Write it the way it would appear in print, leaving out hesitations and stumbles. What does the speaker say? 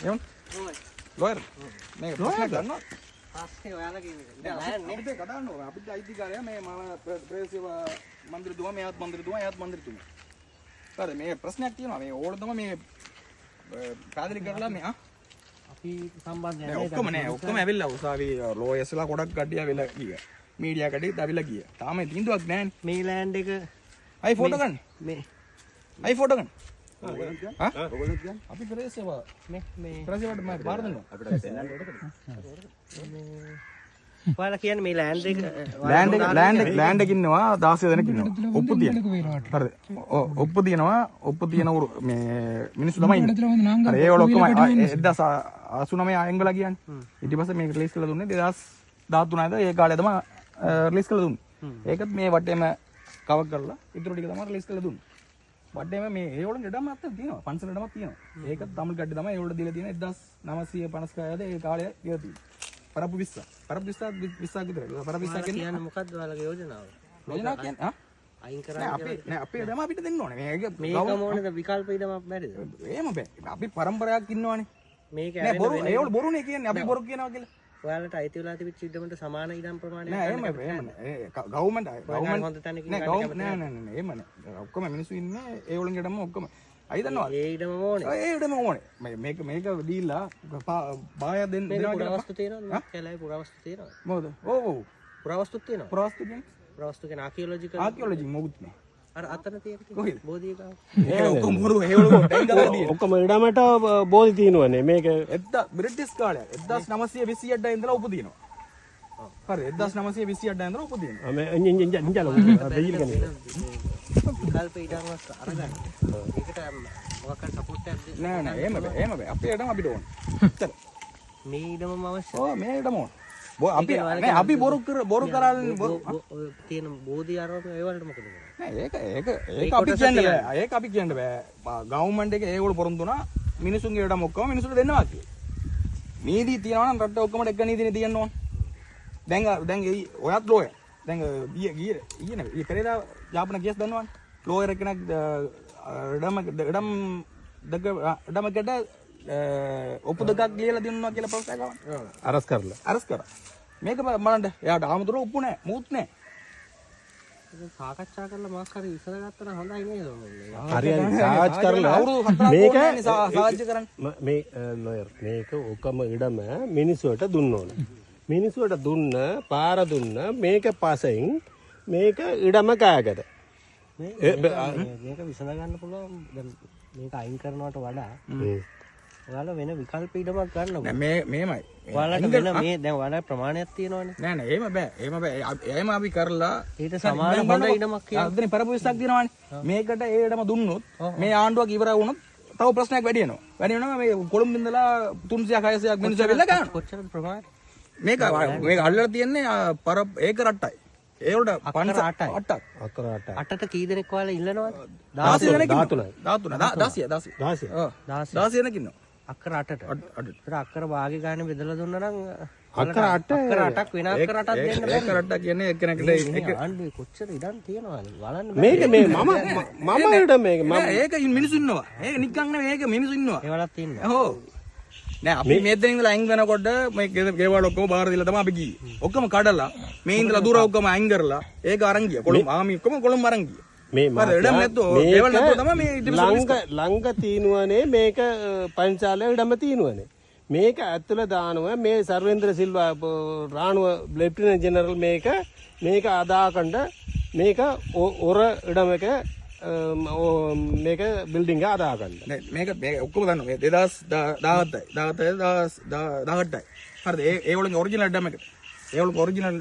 එවුන් ලෝයර් මේක ප්‍රශ්නයක් ගන්නවා. පස්සේ ඔයාලා කියන එක. ඉතින් නෑනේ. අපිට කතා කරන්න ඕන. අපිට අයිතිකාරයා මේ මම ප්‍රදේශීය මන්ත්‍රීතුමා, මෙයාත් මන්ත්‍රීතුමා, එයාත් මන්ත්‍රීතුමා. හරි මේ ප්‍රශ්නයක් තියෙනවා. මේ ඕන තමයි මේ පැහැදිලි කරලා මේ අපි සම්බන්ධ නෑ ඔක්කොම නෑ ඔක්කොම ඇවිල්ලා උසාවි ලෝයර්ස්ලා ගොඩක් කට්ටිය ඇවිල්ලා ගියා. මීඩියා කට්ටියත් ඇවිල්ලා ගියා. තාම තීන්දුවක් නෑනේ. මේ ලෑන්ඩ් එක අයි ෆොටෝ ගන්න. මේ අයි ෆොටෝ ගන්න. ආ අපි ප්‍රදේශීය මේ මේ ප්‍රදේශීයට මම බාර දෙනවා. අපිට පෙන්නන්න ඕනද? ඔයාලා කියන්නේ මේ ලෑන්ඩ් එක ලෑන්ඩ් එක ලෑන්ඩ් එක ලෑන්ඩ් එක ඉන්නවා 16 දෙනෙක් ඉන්නවා. ඔප්පු තියෙනවා. හරිද? ඔප්පු තියෙනවා. ඔප්පු තියෙන මේ මිනිස්සු තමයි ඉන්නේ. හරි ඒ වල ඔක්කොම 1989 අයින් වෙලා කියන්නේ. ඊට පස්සේ මේක රිලීස් කරලා දුන්නේ 2013 ද ඒ කාලේ තමයි රිලීස් කරලා දුන්නේ. ඒකත් මේ වටේම කවර් කරලා ඉතුරු ටික තමයි රිලීස් කරලා දුන්නේ. වටේම මේ ඒ වල ඉඩම අත තියෙනවා. පන්සල ඉඩමක් තියෙනවා. ඒකත් තමිල් කට්ටිය තමයි ඒ වලට දීලා තියෙන 1956 ද ඒ කාලේ දීලා තියෙන්නේ. පරප්පු 20. පරප්පු 20 20ක් විතර. පරප්පු 20 කියන්නේ මොකද්ද ඔයාලගේ යෝජනාව? යෝජනාව කියන්නේ අයින් කරන්න අපේ නෑ අපේ ඉඩම අපිට දෙන්න ඕනේ. මේක මේකම ඕනේද විකල්ප ඉඩමක් බැරිද? එහෙම බෑ. අපි පරම්පරාවක් ඉන්නවනේ. මේක නෑ බොරු ඒ වල බොරුනේ කියන්නේ. අපි බොරු කියනවා කියලා. ඔයාලට අයිති වෙලා තිබිච්ච ඉඩමට සමාන ඉඩම් ප්‍රමාණයක් නෑ එහෙම එහෙම නෑ. ගවර්න්මන්ට් ගවර්න්මන්ට් හොඳ තැනකින් නෑ ගවර්න්මන්ට් නෑ නෑ නෑ එහෙම නෑ. ඔක්කොම මිනිස්සු ඉන්නේ ඒ වලින් ඉඩම ඔක්කොම. අයි දන්නවා ඒ ඉඩමම ඕනේ. ඒ ඉඩම ඕනේ. මේක මේක දීලා බාය දෙන්න දෙනවා කියලා පුරවස්තු තියෙනවද? කැලේ පුරවස්තු තියෙනවද? මොකද? ඔව් ඔව්. පුරවස්තුත් තියෙනවද? පුරවස්තු කියන්නේ? පුරවස්තු කියන්නේ ආකියොලොජිකල් ආකියොලොජි මොකුත් නෑ. අර අතන තියෙන කොහෙද? බෝධිය ගාව. ඒ ඔක්කොම බොරු ඒ වල ටැංක් ගාලා තියෙන්නේ. ඔක්කොම ඉඩමට බෝධි තියෙනවනේ. මේක එද්දා බ්‍රිටිෂ් කාලේ 1928 ඉඳලා උප තියෙනවා. හරි 1928 ඉඳලා උප තියෙනවා. මේ ඉංජ ඉංජ ඉංජල වෙයිල් ගන්නේ. විකල්ප ඉඩම්වත් අරගන්න. ඒකට මොකක් හරි සපෝට් එකක් දෙන්න. නෑ නෑ එහෙම බෑ එහෙම බෑ. අපේ ඉඩම අපිට ඕන. එච්චර. මේ ඉඩමම අවශ්‍යයි. ඔව් මේ ඉඩම ඕන. අපි නෑ අපි බොරු කර බොරු කරන්නේ තියෙන බෝධි අරම ඒ වලට මොකද කරන්නේ? නෑ ඒක ඒක ඒක අපි කියන්න බෑ. ඒක අපි කියන්න බෑ. ගවර්න්මන්ට් එක ඒගොල්ලෝ පොරොන්දු වුණා මිනිසුන්ගේ ඉඩම ඔක්කොම මිනිසුන්ට දෙන්නවා කියලා. නීති තියනවා නම් රටේ ඔක්කොම එක නීතිනේ තියෙන්න ඕන. දැන් දැන් ඔයත් ලෝයර්. දැන් ගිය ගිය ඊයේ නෙවෙයි. ඊයේ පෙරේදා යාපන කේස් දන්නවනේ. ලෝයර් කෙනෙක් ඉඩම ඉඩම් දෙක ඉඩමකට ඔප්පු දෙකක් ලියලා දෙන්නවා කියලා ප්‍රශ්නයක් ආවා. අරස් කරලා. අරස් කරා. මේක බලන්න එයාට ආමතුරු ඔප්පු නෑ මුත් නෑ. ඉතින් සාකච්ඡා කරලා මොකක් හරි විසඳගත්තා නම් හොඳයි නේද? හරි හරි සාකච්ඡා කරලා අවුරුදු හතරක් මේක ඕනේ සාකච්ඡා කරන්න. මේ ලෝයර් මේක ඔකම ඉඩම මිනිසුන්ට දුන්න ඕන. මිනිසුන්ට දුන්න පාර දුන්න මේක පසෙන් මේක ඉඩම කෑගද. මේක විසඳ ගන්න පුළුවන්. දැන් මේක අයින් කරනවට වඩා ඔයාලා වෙන විකල්ප ඉඩමක් ගන්නකො. නෑ මේ මේමයි. ඔයාලට වෙන මේ දැන් ඔයාලා ප්‍රමාණයක් තියෙනවනේ. නෑ නෑ එහෙම බෑ. එහෙම බෑ. එහෙම අපි කරලා ඊට සමාන හොඳ ඉඩමක් කියලා. අදනේ පරපු 20ක් තියෙනවනේ. මේකට ඒ ඉඩම දුන්නොත් මේ ආණ්ඩුවක් ඉවර වුණොත් තව ප්‍රශ්නයක් වැඩි වෙනවා. වැඩි වෙනවා මේ කොළඹ ඉඳලා 300ක් 600ක් මිනිස්සු ඇවිල්ලා ගන්නවා. කොච්චරද ප්‍රමාණය? මේක මේක අල්ලලා තියෙන්නේ පර ඒකර 8යි. ඒ වලට 8යි. 8ක්. අකර 8යි. 8ට කී දෙනෙක් ඔයාලා ඉල්ලනවද? 16 දෙනෙක් ඉන්නවා. 13 16 16. 16. ඔව්. 16 දෙනෙක් ඉන්නවා. අක්කර 8ට. ඒතර අක්කර භාගේ ගානේ බෙදලා දුන්නා නම් අක්කර 8 අක්කර 8ක් වෙන අක්කර 8ක් දෙන්න බැහැ. ඒකර 8 කියන්නේ එක්කෙනෙක්ට එක ආණ්ඩුවේ කොච්චර ඉඩම් තියෙනවද බලන්න. මේක මේ මම මම ඉඩ මේක මම ඒක මිනිස්සු ඉන්නවා. ඒක නිකන් නෙවෙයි ඒක මිනිස්සු ඉන්නවා. ඒ වලක් තියෙනවා. ඔව්. නෑ අපි මෙතන ඉඳලා අයින් වෙනකොට මේ ගෙවල් ඔක්කොම බාර දීලා තමයි අපි ගියේ. ඔක්කොම කඩලා මේ ඉඳලා දුර ඔක්කොම අයින් කරලා ඒක අරන් ගියා. කොළඹ ආමි ඔක්කොම කොළඹ අරන් ගියා. මේ ළඟ තියෙනවනේ මේක පංචාලය ඉඩම තියෙනවනේ. මේක ඇතුළ දානවා මේ සර්වේන්ද්‍ර සිල්වා රාණුව ලෙෆ්ටිනන්ට් ජෙනරල් මේක මේක අදාකණ්ඩ මේක ඔර ඉඩමක මේක බිල්ඩින් එක අදාකණ්ඩ. නෑ මේක මේක ඔක්කොම දන්නවා. මේ 2017යි 17 18යි. හරිද? ඒ ඒ වලින් ඔරිජිනල් ඉඩම එක. ඒ වලින් ඔරිජිනල්